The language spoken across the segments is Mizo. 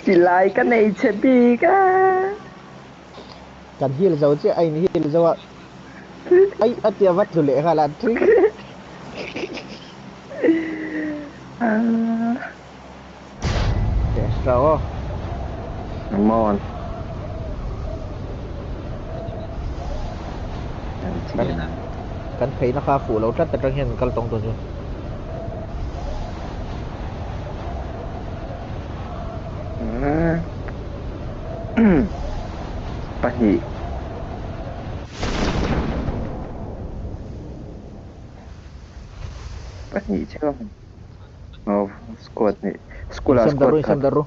Silai ka nei chhe bik a. Kan heal zo chiah a in heal zo a. Ai a tia va tlu leh nghal a thing. Extra aw. Come on. Kan kan pheina kha fuh lo tlat atang hian kal tawng dawn chu. Pahnih. Pahnih chiah Oh, squad ni. School ah Insem squad daru, khat. insem daru.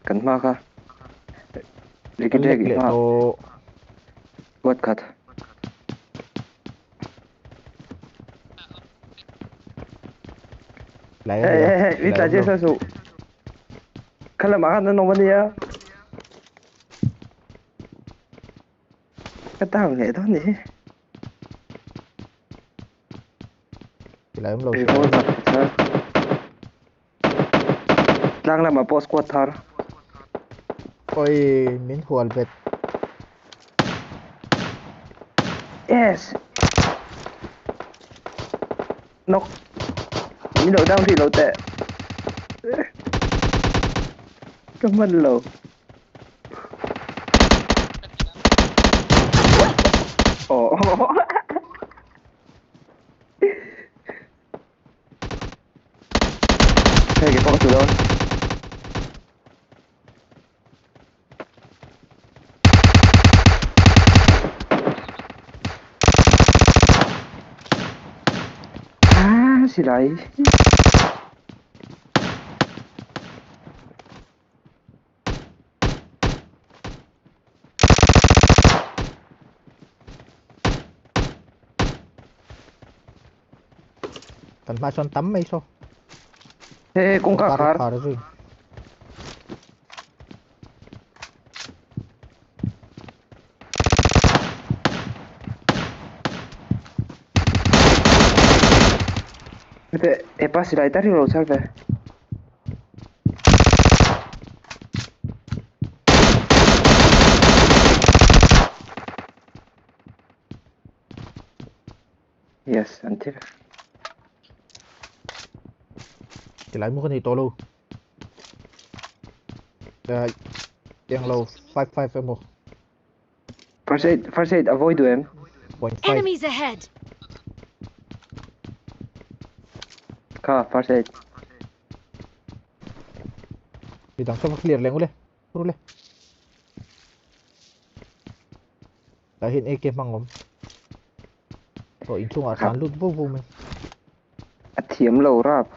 Kan hma kha. Kan lek Ricky leh hma. tawh. Squad khat. Lai Hey ania. hey hey, mi Silai tla awm che lo. sa su. Khalam ah khan an awm ania. Ka down leh dawn ni. Silai awm lo, silai awm Revolver lo. ka chhar. Tlang lamah pawh squad thar. Oi, min hual bet. Yes. Knock. Min lo down rih lo teh. Ka hman lo. Oh. Hei ke pawh ka tlu dawn. Ah, silai. Kan hma sawn tam mai saw. Hei hei kawngka Kawngka khar. khar zui. Hete hepa silai tar hi lo chhar ve. Yes, an thi vek. Silai mu ka nei tawh lo. Eng lo 5 5 emaw. First aid avoid duh em? 0.5. Enemies ahead! Kha first aid. Midang saw va clear leh ngule. Rule. Tah hian AK hmang awm. Aw inchhungah tlan lut vo vo mai. A thiam lo rap.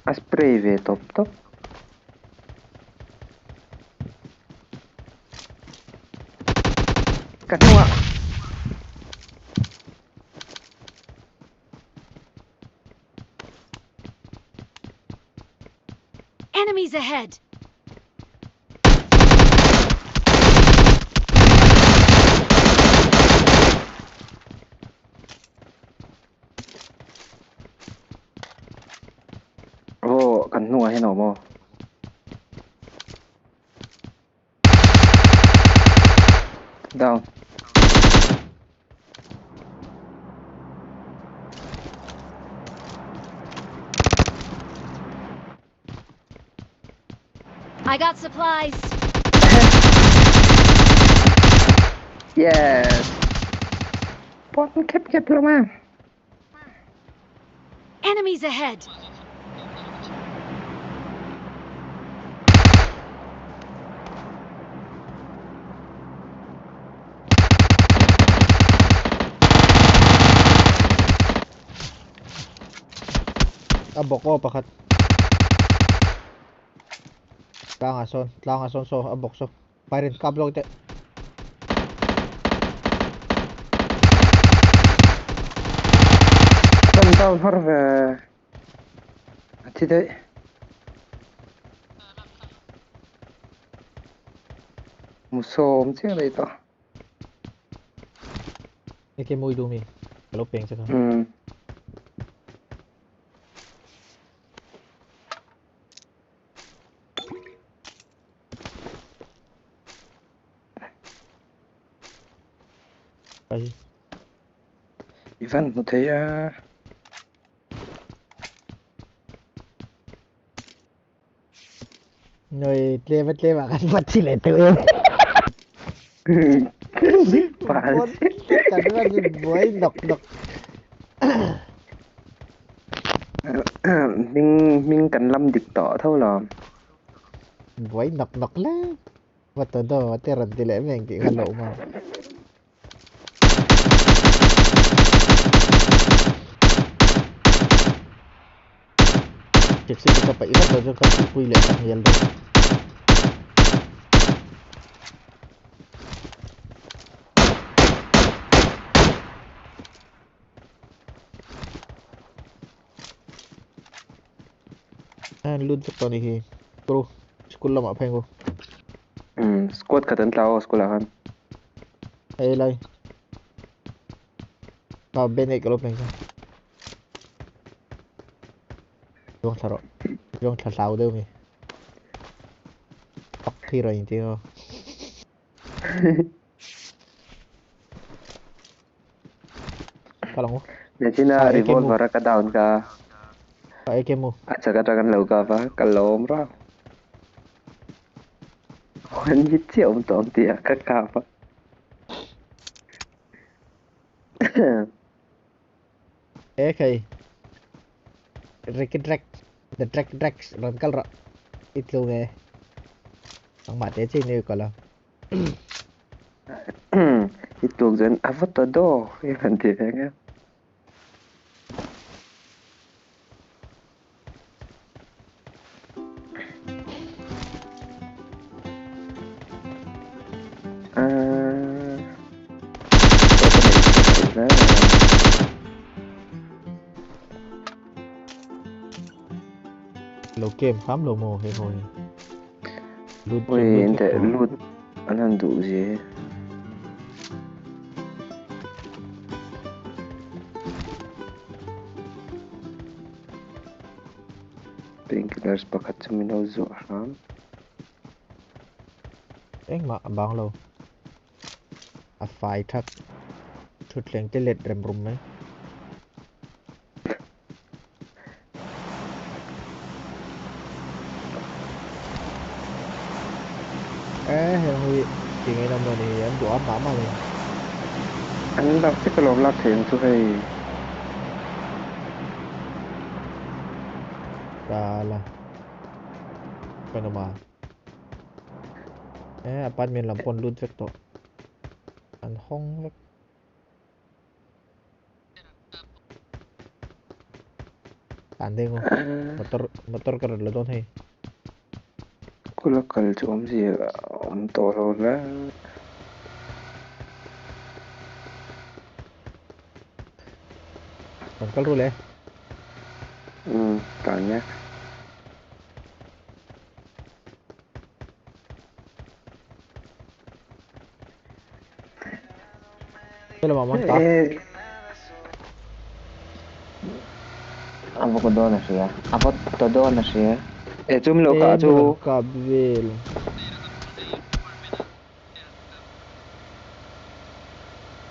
A spray ve tawp tawp. Ka hnungah. Enemies ahead! Aw kan hnungah hian a awm aw. Down. I got supplies! Yes. Pawn khep khep lo ma. Enemies ahead! A bawk aw pakhat. Tlangah sawn, tlangah sawn saw a bawk saw. Byron kap zawk teh. Kan down har ve. A thi daih. Mu sawm chiang daih tawh. AK mawi duh mi ka lo peng che kha. Um. Ai. I van hmu thei a. Noi tlem a tlem ah kan va thi leh teuh em. Pal. Kan va buai nawk nawk. Hming hming kan lam dik tawh tho lo. Buai nawk nawk le. Va to do te rawn ti leh mai ang tih kha loh maw. Taxi te ka paih vat lo chuan ka thihpui leh tak ngial dawn. An lut vek tawh a nih hi. Bro, school lamah phei ang u. Um, squad khat an tla aw school ah khan. Hei lai. Pa Ben ei ka lo peng kha. Zawng thla rawh. Zawng thla hlau deuh mi. Pak khi rawn inti aw. Kal ang u. Nachina Ah, AK mu. revolver a ka down ka. Ah, AK mu. A chak atang an lo kap a, ka lawm rau. One hit chiah awm tawh ang tih ah ka kap a. E khai. Ricky Drax, the Drax Drax rawn kal rawh. I tlu nge. Nangmah te chi ni kal a. I tluk chuan a va ta daw i han ti ve ang em. Lo game hram lo maw hei ho hi. Lut Ui, lut in vek teh maw. lut an han duh zi. Painkillers pakhat chu min lo zuah hram. Engmah a bang lo. A fai thak. Thutthleng te let rem rum mai. E heng hi ti ngei na mawni an duh a mah mah ni. An lak vek alawm lak theih ang chu hei. Tala. Kan awm a. E apartment lam pawh an lut vek tawh. An hawng vek. Tan deng u. Motor motor ka rawn la dawn hei. Kula kal chu awmzia awm tawh lo la. Kan kal ru le. Um, tan mek. A va ka dawn a hria a va ta dawn a hria e chum lo kah chu kap vel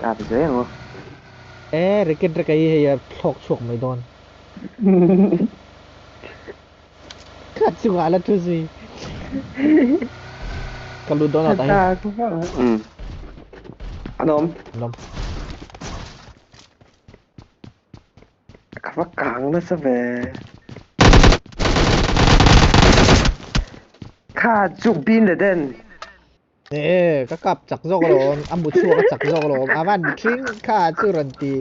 kap zel ang u e ricket rek a hi hei a thlawk chhuak mai dawn Ka chungah la thu zui. Ka lut dawn ah tah hi. Um. An awm. An awm. Ka va kang nasa ve. Kha chu bin le den. E ka kap chak zawk alawm a mu chhuak a chak zawk alawm a van thing kha chu rawn ti.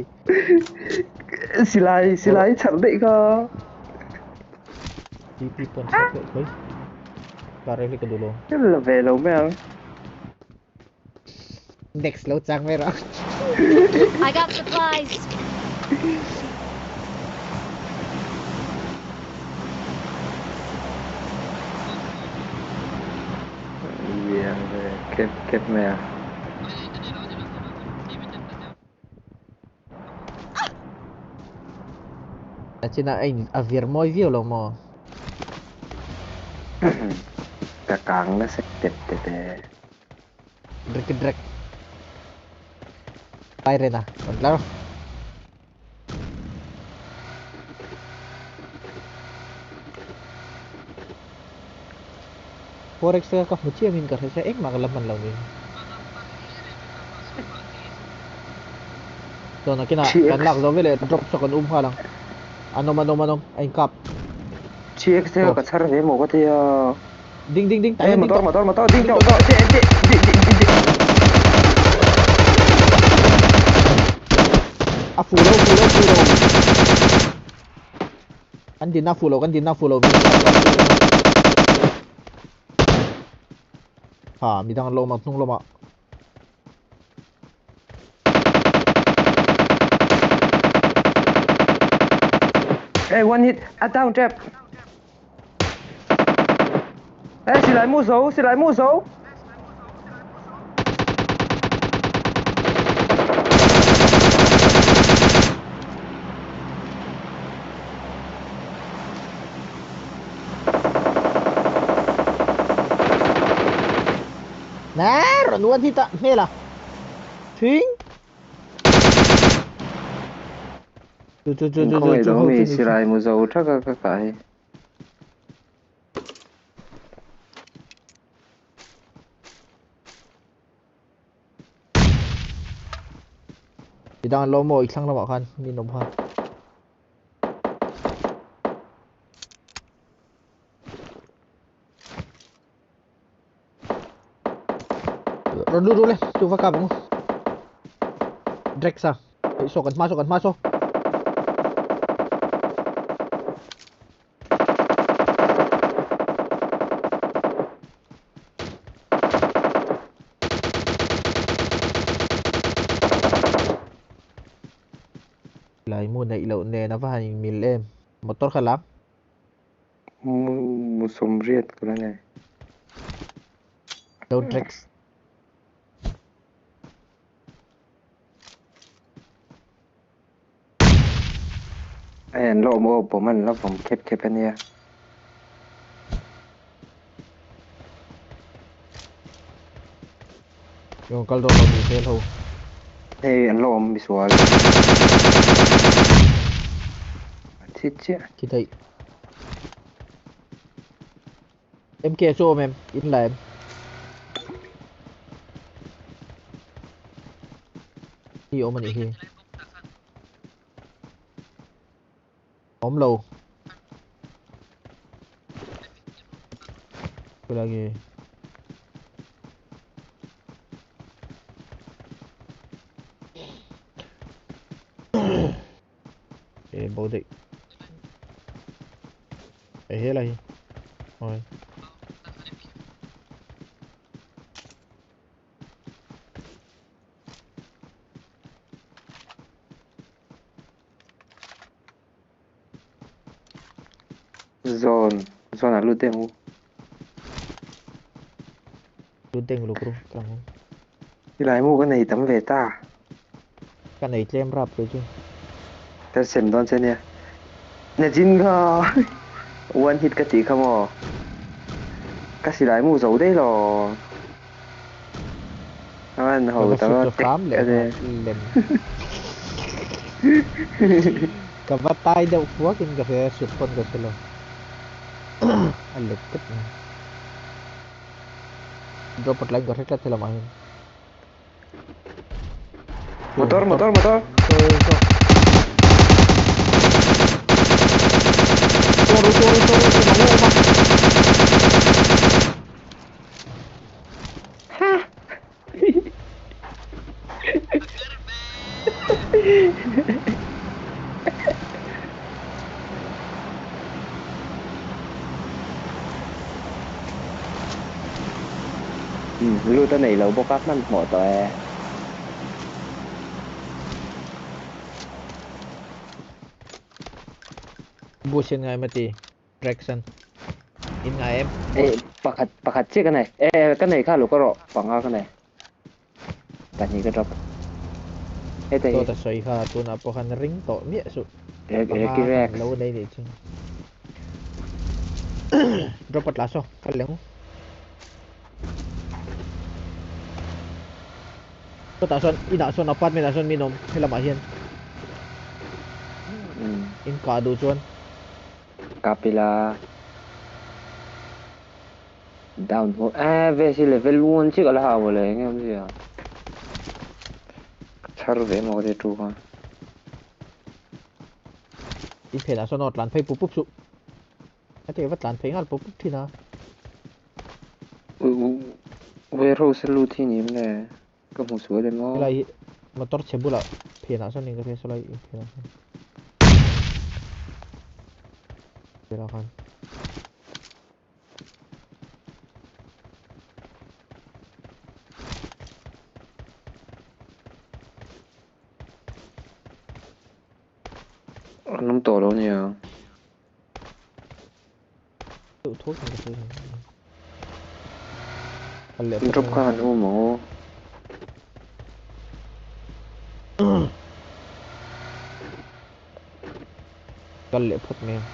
Silai silai chhar daih kha. TP pawn chhar daih mai. Kar hi ka duh lo. La ve lo mai ang. Next lo chang mai rawh. I got supplies. Lian ve khep khep mai a. Nachina a in a vir mawi viau lo maw? Ka kang nasa tep tep e. Drek drek. Siren a rawn tlar. Forex te ka hmu chiam in ka hre sia engmah ka la hman lo niin. Chuan nakinah kan lak zawh veleh drop saw kan um nghal ang. An awm an awm an awm a inkap. TX te ka chhar ve maw ka ti a. Ding ding ding tah hian ding tawh. Motor motor ding tawh tawh ding ding ding ding ding. A fu lo fu lo fu lo. Kan dinna fu lo kan dinna fu lo. Ha midang an lo awm ang hnung lamah. Hey, one hit, a down trap. Ê, xì lại mua số, xì lại mua số. Nè, rawn uan hi tah hmel a. Thing. Chu chu chu chu chu chu ho chu ni. Silai mu zo thak a ka kai. Midang an lo maw i thlang lamah khan min awm kha. Rawn lut ru le, chu va kap ang. Drex a. Saw kan hma saw kan hma saw. Lai mu neih loh nen a va han inmil em. Motor kha lam. Mu sawmriat ka la nei. Lo Drex. Hei an la awm aw bawm an la vawm khep khep a nia. Rawn kal dawn lo ni hmel ho. Hei an la awm misual. A thi chiah. Thi daih. MK chu awm em? In la em? Hi awm a nih hi. Awm lo. Khawilai nge? E bo daih. E helai hi. Oi. Zone zone ah lut deng u. Lut deng luk ru ka ang. Silai mu ka nei tam ve ta. Ka nei tlem rap kei chu. Ka sem dawn che nia. Nachin kha one hit ka tih kha maw. Ka silai mu zo daih lo. An ho Ka va ta shoot tek hram leh a ni. nghal lem. Ka va tai deuh fuak in ka hria shoot pawn ka hre lo. A let tep mai. Drop a tlai ka hre tlat helamah hian. Motor motor motor. Toru toru toru toru. Lut a nei lo bawk a hmanhmawh tawh e. Bush in ngai mati Draxon in ngai em E pakhat pakhat chiah ka nei e ka nei kha lo ka rawh panga ka nei pahnih ka drop. Heta hi. Dawt a sawi kha tunah pawh khan ring tawh miah suh. Ricky Panga kan Rex. lo nei nih chu. Drop a tla saw kal leh ang. Chutah sawn inah sawn apartment ah sawn min awm helamah hian. In kah duh chuan. Kapila. Down ho eh vest hi level 1 chiah ka la ha mawle eng nge awmzia. Ka chhar ve maw ka ti tu kha. In phenah sawn aw tlan phei pup pup suh. A ti va tlan phei nghal pup pup thin a. Warehouse a lut hi ni em le? Ka hmu sual em aw. Helai hi motor chhe bulah phenah sawn in ka hria sawlai in phenah sawn. Phenah khan. An awm tawh lo nia. In drop kha han um ang aw. Kal leh phawt mai ang.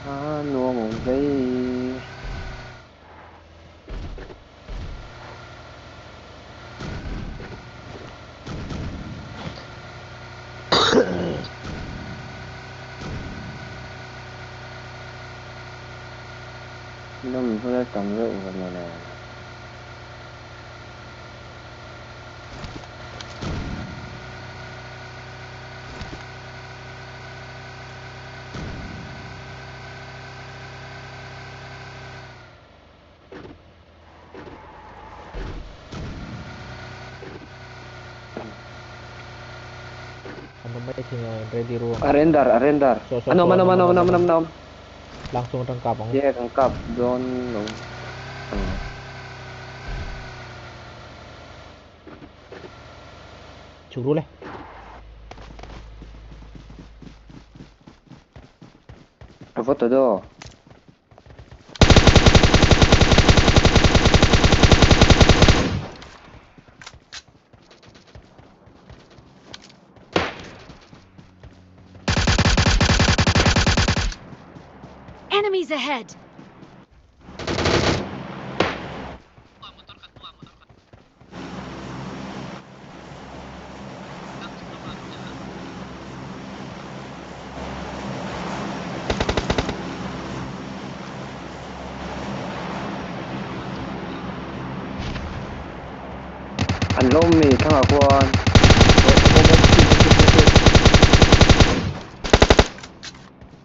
A nuam awm vei. Nawm hmel tam reuh ve mawle. An awm mai thei a ready ru ang. A render a render. Saw saw An awm saw an an awm awm an an awm awm an an awm awm. an awm. Tlang chung atang kap ang. Ye kan kap dawn lo. Chhuk ru le. A va ta daw. Enemies ahead! An lawm mi thlang ah khuan.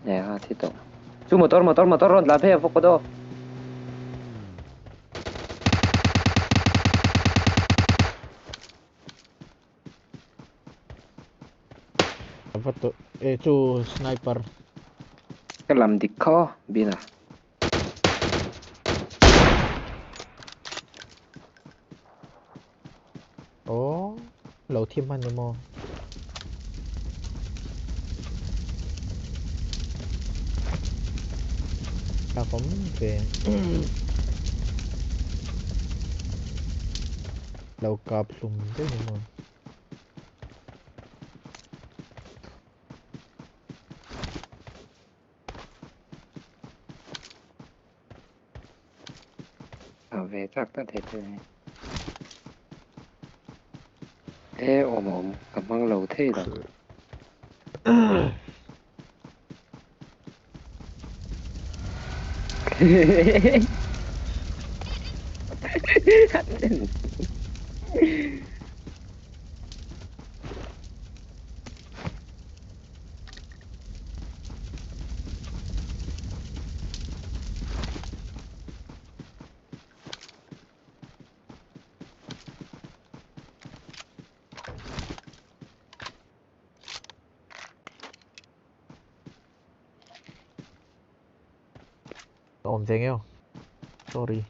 Nè ha thi tawh. Chu motor motor motor rawn tlan phei a vawk daw. Va tawh e chu sniper. Ka lam dik khaw bina. Aw lo thi hman ni maw. Chak awm ve. Lo kap hlum daih ni maw. A ve chak tak thei che. E awm awm ka hmang lo thei lo. Awm ve ngeuh. Sorry.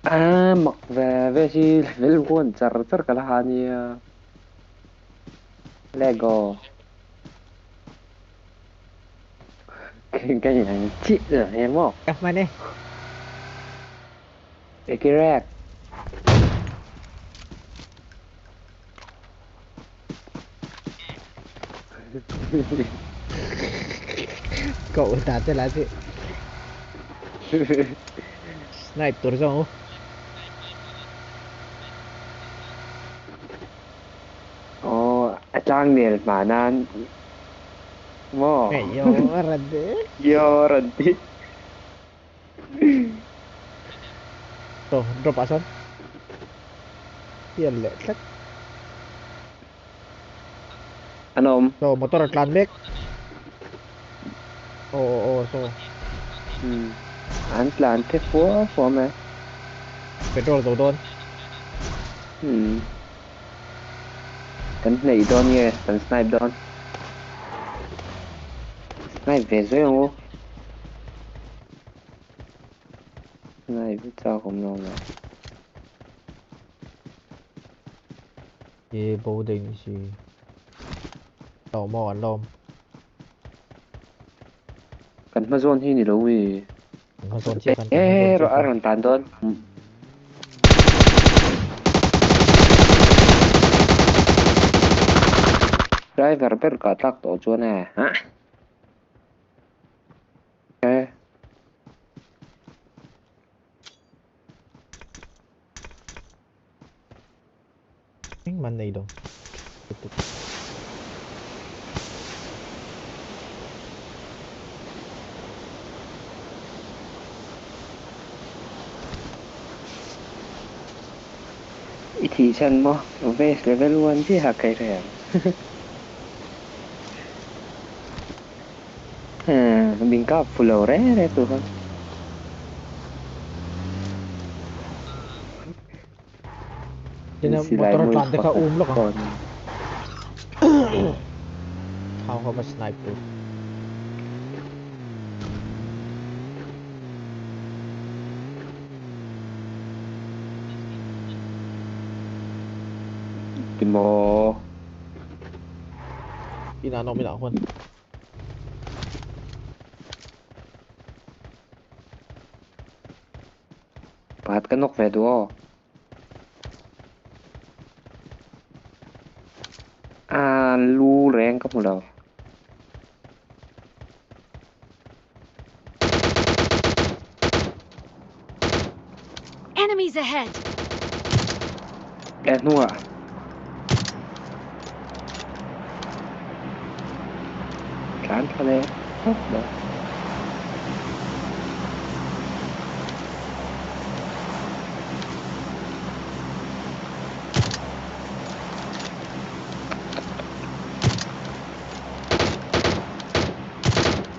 A mak ve ve si level one char char ka la ha nia. Lego. Cái này chị rồi em không? กลับมาเนี่ย Cái cái rạc. Cậu ta sẽ là gì? Snipe tur zo. Ồ, trang nè mà nan. Mo. Ngày yo rade. Yo radi. To drop asan. Pian leh tlat. Anom. So motor tlan mek. Oh oh oh so. Ừ. Anh là anh thế phố phố mà. Petrol zo don. Ừ. Kan nei don nge, kan snipe don. Snipe về rồi không? Snipe cho không ngon mà. Ye bo ding si. Lo mo an lom. Kan ma zone hi ni lo wi. Kan zone chia kan. Ê, rồi ăn tàn don. Driver ber ka tlak tawh chuan e hah e Engmah nei lo. I thih chhan maw base level one chiah a kai reng. Min kap fu lo re re tu khan. Tina Silai motor mui tlan te kha pakhat um lawk ang. pawn. How come a sniper? Ti maw? Inah an awm inah huan. Pakhat ka nawk ve duh aw. A lu reng ka hmu lo. Enemies ahead! E hnungah. Tlan thla le phawt lo.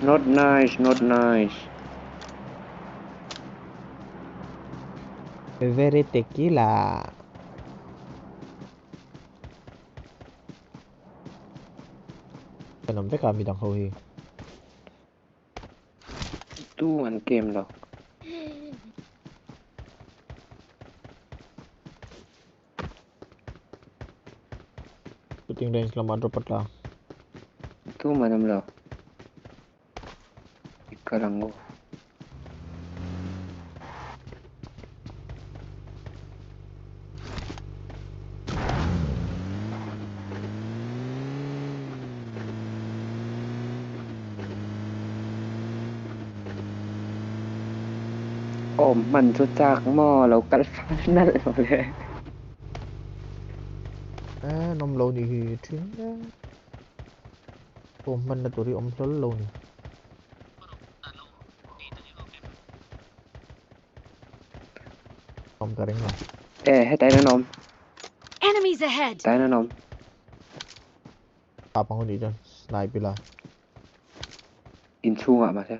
Not nice, not nice. Very tequila. Kan awm vek a midang ho hi. Tu an game lo. Shooting range lamah drop a tla. Tu man awm lo. I kal ang aw. Awm hman chu chak maw lo kal fal nalh lo le. E nawm lo ni hi thin e. Awm hman na tur hi awm hlawl lo ni. Awm ka ring lo. E hetah hian an awm. Enemies ahead! Hetah hian an awm. Tap ang aw nih chuan snipe ila. Inchhungah mahse.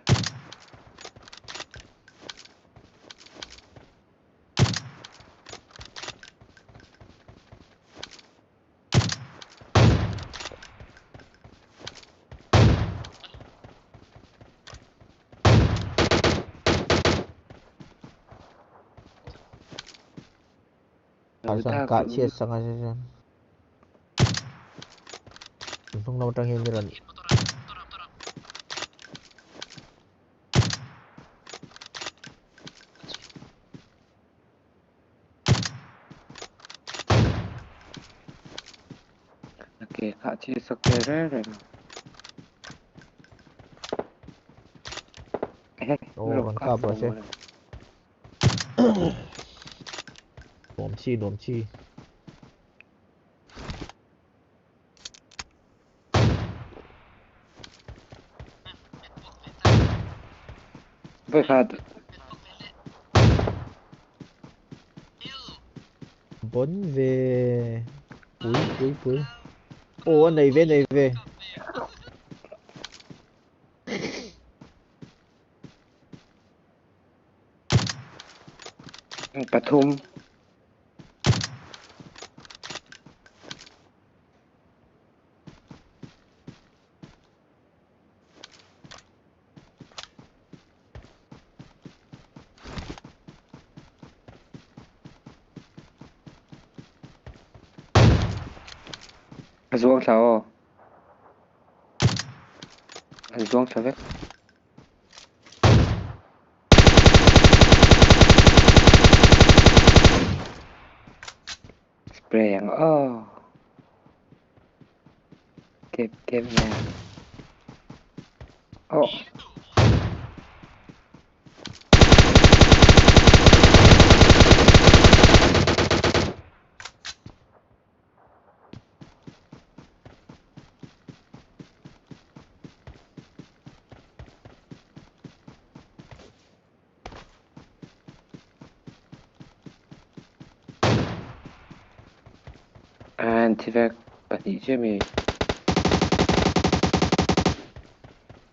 Ah chuan kah chhiat sak a chuan hnung lam atang hian mi rawn Ke kah chhiat sak ve reng reng. Aw rawn kap rawh se. Nuam chi nuam chi. Vekhat. Bon ve. Pui pui pui. Aw a nei ve nei ve. Pathum. A zuang thla aw. An zuang thla vek. Spray ang aw. Kep kep nha. Aw. An thi vek pahnih chiah mi.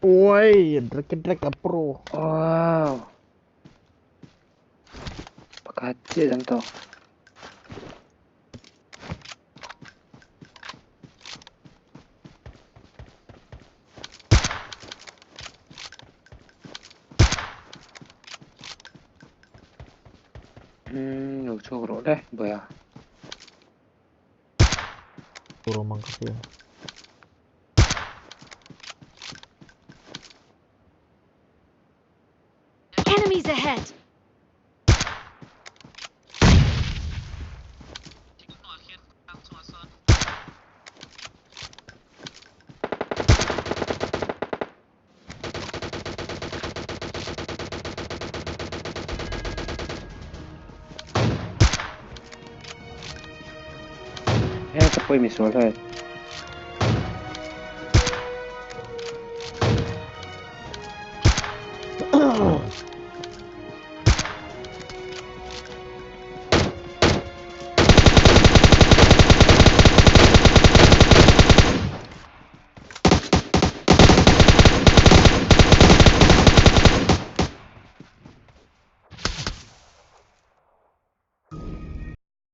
Oi, Dragon Dragon Pro. Wow. Pakhat chiah dang tawh. Lo chhuak rawh le, Bawiha. Tur awm ang ka hria. Enemies ahead! He ka pawimawh sual hai.